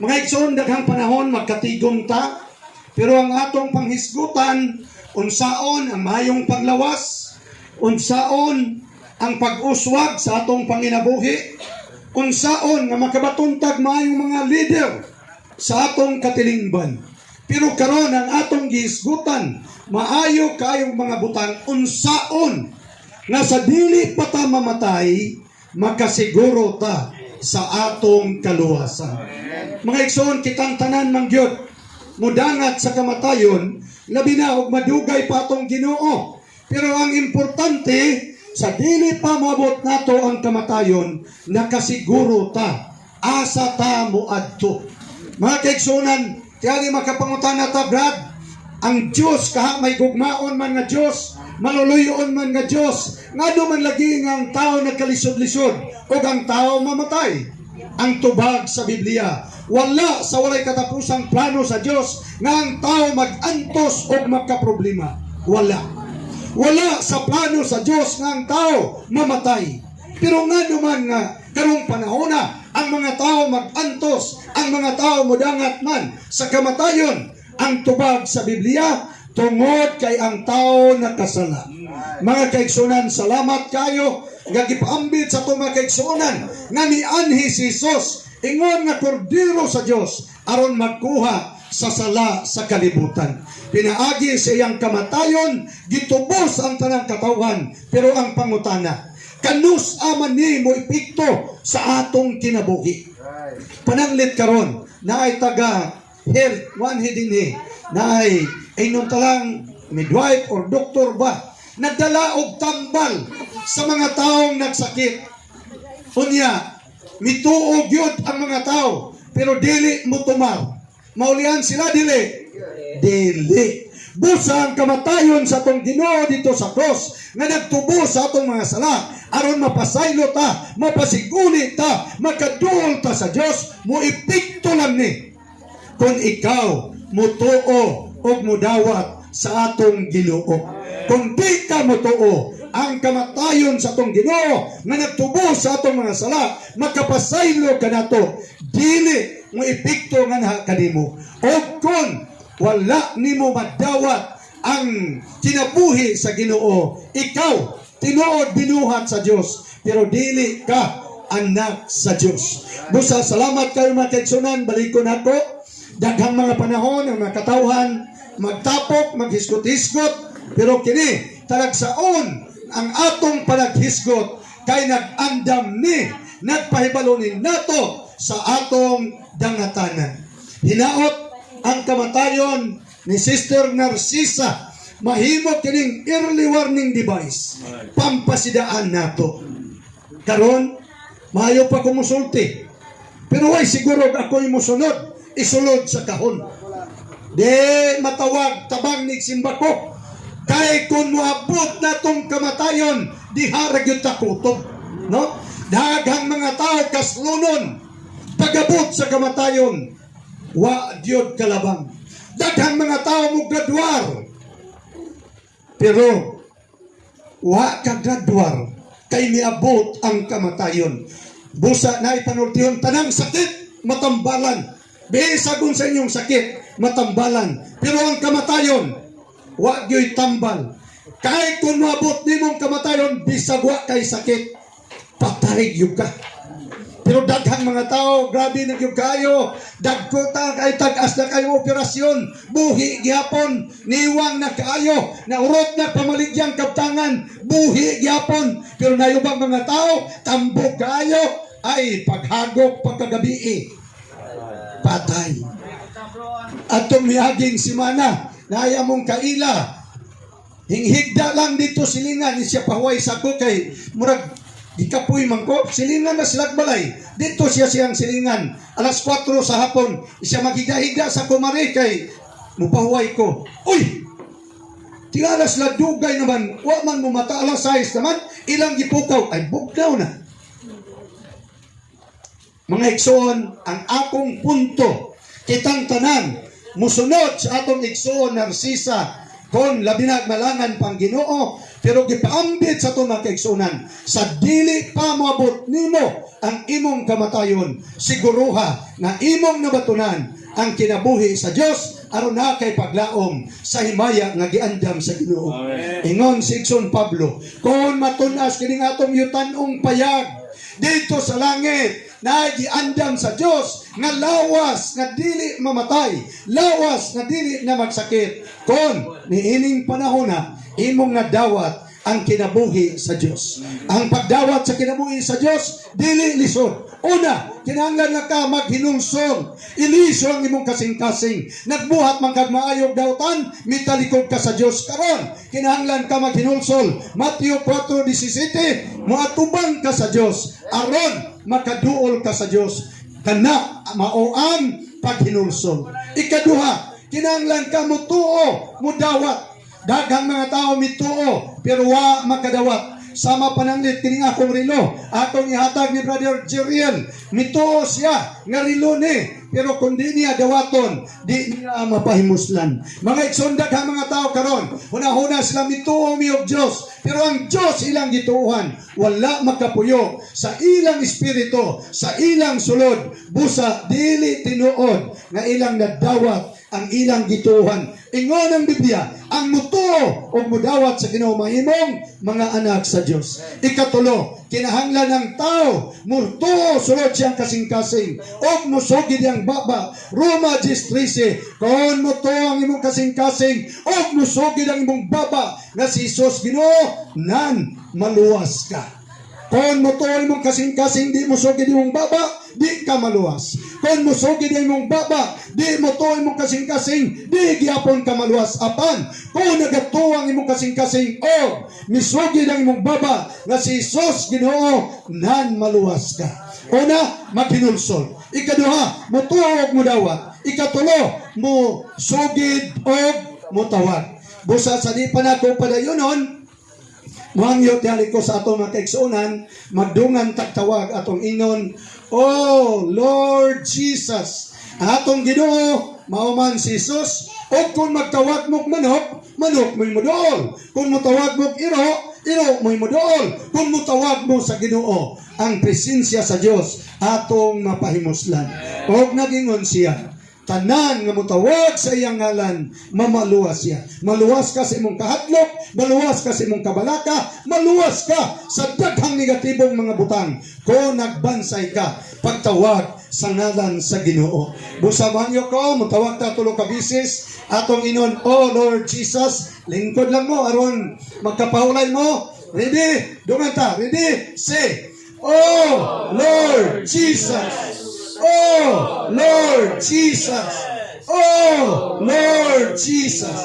Mga igsoon, daghang panahon magkatigom ta, pero ang atong panghisgutan, unsaon ang mayong paglawas, unsaon ang pag-uswag sa atong panginabuhi, unsaon nga makabaton tag maayong mga leader sa atong katilingban. Pero karon, ang atong gihisgutan, maayo kayong mga butang, unsaon nga sa dili pa ta mamatay, makasiguro ta sa atong kaluwasan. Mga igsoon, kitang tanan man gyud mudangat sa kamatayon, labi na og madugay pa atong Ginoo. Pero ang importante, sa dili pa maabot nato ang kamatayon, nakasiguro ta asa ta moadto. Mga kaigsunan, tingali makapangutana ta, "Brad, ang Diyos kaha may gugmaon man nga Diyos, maluluyon man nga Diyos, ngano man lagi nga ang tao nagkalisod-lisod o ang tao mamatay?" Ang tubag sa Biblia, wala sa walay katapusang plano sa Diyos nga ang tao mag-antos o magkaproblema. Wala. Wala sa plano sa Diyos nga ang tao mamatay. Pero nga naman nga karong panahon na ang mga tao mag-antos, ang mga tao mudangat man sa kamatayon? Ang tubag sa Biblia, tungod kay ang tao nakasala. Mga kaigsunan, salamat kayo nga gipaambit sa atong mga kaigsunan nga nianhi si Jesus ingon nga kordero sa Dios aron magkuha sa sala sa kalibutan. Pinaagi sa iyang kamatayon, gitubos ang tanang katawhan. Pero ang pangutana, kanus aman ni mo epekto sa atong kinabuhi? Pananglit karon, naay taga health, one dinhi, naay inon talang midwife or doktor ba, nagdala og tambal sa mga taong nagsakit. Unya, mituo gyud ang mga tao, pero dili mo tumar. Maulian sila, dili? Dili. Busa ang kamatayon sa atong Ginoo dito sa cross nga nagtubos sa atong mga sala aron mapasaylo ta, mapasiguli ta, makaduol ta sa Dios, mo epekto lang ni kung ikaw mutuo og mudawat sa atong Ginoo. Kung di ka mutuo, ang kamatayon sa atong Ginoo nga nagtubos sa atong mga sala, makapasaylo kanato, dili mo epekto nga naha kanimo. O kung wala nimo madawat ang kinabuhi sa Ginoo, ikaw tinuod binuhat sa Dios, pero dili ka anak sa Dios. Busa salamat kayo, mga kaigsunan, balikon ako. Daghang mga panahon ang mga katawhan magtapok, maghisgot-hisgot, pero kini talagsaon ang atong panaghisgot kay nag-andam ni, nagpahibalo ni nato sa atong dangatanan. Hinaot ang kamatayon ni Sister Narcisa mahimo kining early warning device, pampasidaan nato. Karon maayo pa ko musulti, pero way siguro ako'y musunod, isulod sa kahon. Di matawag tabang ni simbako. Kay kung moabot na tong kamatayon, di harag yung takutob. No? Daghang mga tao kaslunon pagabot sa kamatayon, wa gyud kalabang. Daghang mga tao mo graduar. Pero wa ka graduar kay miabot ang kamatayon. Busa na ipanultihon, tanang sakit matambalan. Bisagon sa inyong sakit matambalan. Pero ang kamatayon, wa gyoy tambal. Kahit kung moabot nimong kamatayon, bisag wa kay sakit, patay gyud ka. Pero daghang mga tao, grabe na gyud kayo. Dagko ta kay tag-as na kayo operasyon, buhi gihapon, niwang na kaayo, naurot na pamaligyang kabtangan, buhi gihapon. Pero nayubang mga tao, tambok kaayo, ay paghagok pagkagabi, patay. Atong miaging simana, naaya mong kaila, hinghigda lang dito silingan, ni siya pahuway sa ko kay murag gikapoy man ko, silingan na sila balay. Dito siya siyang silingan. Alas 4 sa hapon, siya maghigda-higda sa kumari kay mupahuway ko. Uy! Tingala sila dugay naman, wa man mo mata, alas 6 naman, ilang gipukaw, ay bugnaw na. Mga igsoon, ang akong punto, kitang tanan, musunod sa atong igsoon Narcisa, kon labi na malangan pang Ginoo, Pero gipaambit sa atong mga kaigsunan, sa dili pa moabot nimo ang imong kamatayon, siguruha na imong nabatunan ang kinabuhi sa Dios aron na kay paglaom sa himaya nga giandam sa Ginoo. Amen. Ingon si Igsoon Pablo, kung matunas kining atong yutanong payag dito sa langit, na giandam sa Dios nga lawas nga dili mamatay, lawas nga dili na magsakit. Kon niining panahon na imong nadawat ang kinabuhi sa Dios. Ang pagdawat sa kinabuhi sa Dios dili lisod. Una, kinahanglan na ka maghinulsol. Ilisyo ang imong kasing-kasing. Nagbuhat man kag maayog dautan, mitalikod ka sa Dios karon. Kinahanglan ka maghinulsol. Mateo 4:17, moatubang ka sa Dios aron makaduol ka sa Dios. Kana mao ang paghinulsol. Ikaduha, kinahanglan ka mutuo, mudawat. Daghang mga tao mituo pero wa makadawat. Sama pananglit kining akong relo, atong ihatag ni Brother Jeriel. Mituo siya nga relo ni, pero kung di niya dawaton, di niya mapahimuslan. Mga igsoon, daghang mga tao karon, huna-huna sila mituo mi og Dios, pero ang Dios ilang gituohan wala makapuyo sa ilang espiritu, sa ilang sulod, busa dili tinuod nga ilang nadawat ang ilang gituohan. Ingon ang Biblia, ang mutuo og mudawat sa Ginoo mahimong mga anak sa Dios. Ikatulo, kinahanglan ng tao mutuo sulod siyang kasing-kasing og musugid ang baba. Roma 10:13, kon mutuo ang imong kasing-kasing og musugid ang imong baba nga si Jesus Ginoo, nan maluwas ka. Kung mutuo imong kasing-kasing, di musugid imong baba, di ka maluwas. Kung musugid imong baba, di mutuo imong kasing-kasing, di gyapon ka maluwas. Apan, kung nagatuo ang imong kasing-kasing o misugid ang imong baba nga si Jesus Ginoo, nan maluwas ka. Una, maghinulsol. Ikaduha, mutuo og mudawat. Ikatulo, mo sugid og mutawag. Busa sa di pa nako padayonon, muhangyo tiyali ko sa atong mga kaigsuonan, magdungan tagtawag atong inon, "Oh Lord Jesus." Ang atong Ginoo, mao man si Jesus, o kung magtawag mo'g manok, manok mo'y moduol. Kung motawag mo'g iro, iro mo'y moduol. Kung motawag mo sa Ginoo, ang presensya sa Dios atong mapahimuslan. Og nagingon siya, tanan nga motawag sa iyang ngalan, mamaluwas siya. Maluwas ka sa imong kahadlok, maluwas ka sa imong kabalaka, maluwas ka sa daghang negatibong mga butang kung nagbansay ka pagtawag sa ngalan sa Ginoo. Busa mangyo ko, mutawag ta tulo ka bisis, atong inon, "Oh Lord Jesus." Lingkod lang mo aron magkapahulay mo. Ready? Dungan ta. Ready? Say, "Oh Lord Jesus. Oh Lord Jesus. Oh Lord Jesus."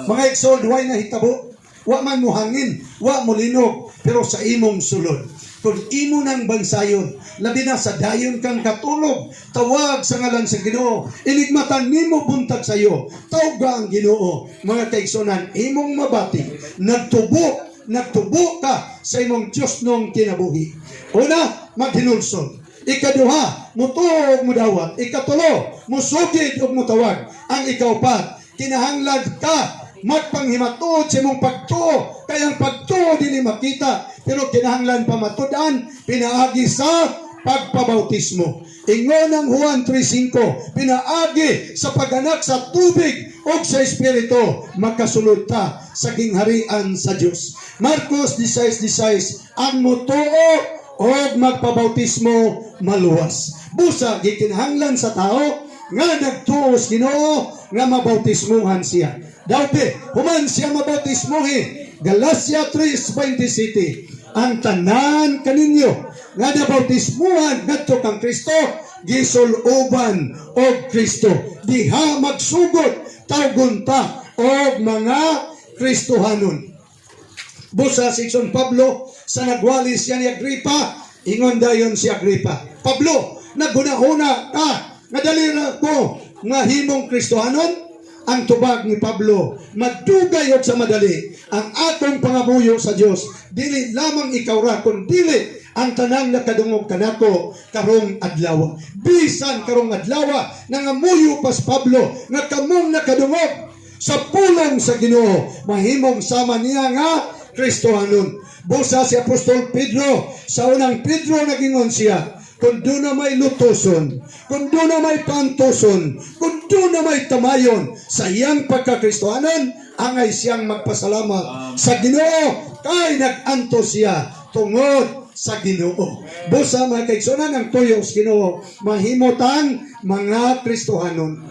Mga igsoon, way nahitabo. Wa man mo hangin, wa mo linog, pero sa imong sulod, kung imo nang bansayon, labi na sa dayon kang katulog, tawag sa ngalan sa Ginoo, iligmatan nimo buntag sayo, tawga ang Ginoo. Mga kaigsunan, imong mabati, nagtubo, nagtubo ka sa imong Diyos nong kinabuhi. Una, maghinulsol. Ikaduha, mutuo og mudawat. Ikatulo, musugid og mutawag. Ang ikaupat, kinahanglan ka magpanghimatuod sa imong pagtuo. Kay ang pagtuo dili makita, pero kinahanglan pamatud-an pinaagi sa pagpabautismo. Ingon ang Juan 3:5, pinaagi sa pag-anak sa tubig ug sa Espiritu, makasulod ta sa gingharian sa Dios. Marcos 16:16, ang mutuo og magpabautismo maluwas. Busa gikinahanglan sa tao nga nagtuo sa Ginoo nga mabautismuhan siya. Dawte, human siya mabautismuhi. Galatia 3:27, ang tanan kaninyo nga nabautismuhan ngadto kang Kristo, gisuloban og Kristo. Diha magsugod, tawgon ta og mga Kristohanon. Busa si Igsoon Pablo, sa nagwali siya ni Agripa, ingon dayon si Agripa, "Pablo, naghuna-huna ka nga dali ra ko nga himong Kristohanon?" Ang tubag ni Pablo, "Madugay og sa madali ang atong pangamuyo sa Dios, dili lamang ikaw ra kun dili ang tanang nakadungog kanako karong adlaw." Bisan karong adlaw, nangamuyo pas Pablo nga kamong nakadungog sa pulong sa Ginoo mahimong sama niya nga Kristohanon. Busa si Apostol Pedro, sa Unang Pedro nagingon siya, kung duna may lutuson, kung duna may pantuson, kung duna may tamayon sa iyang pagkakristohanon, angay siyang magpasalamat sa Ginoo kay nag-antos siya tungod sa Ginoo. Busa, mga kaigsunan, ang tuyo sa Ginoo, mahimutang mga Kristohanon.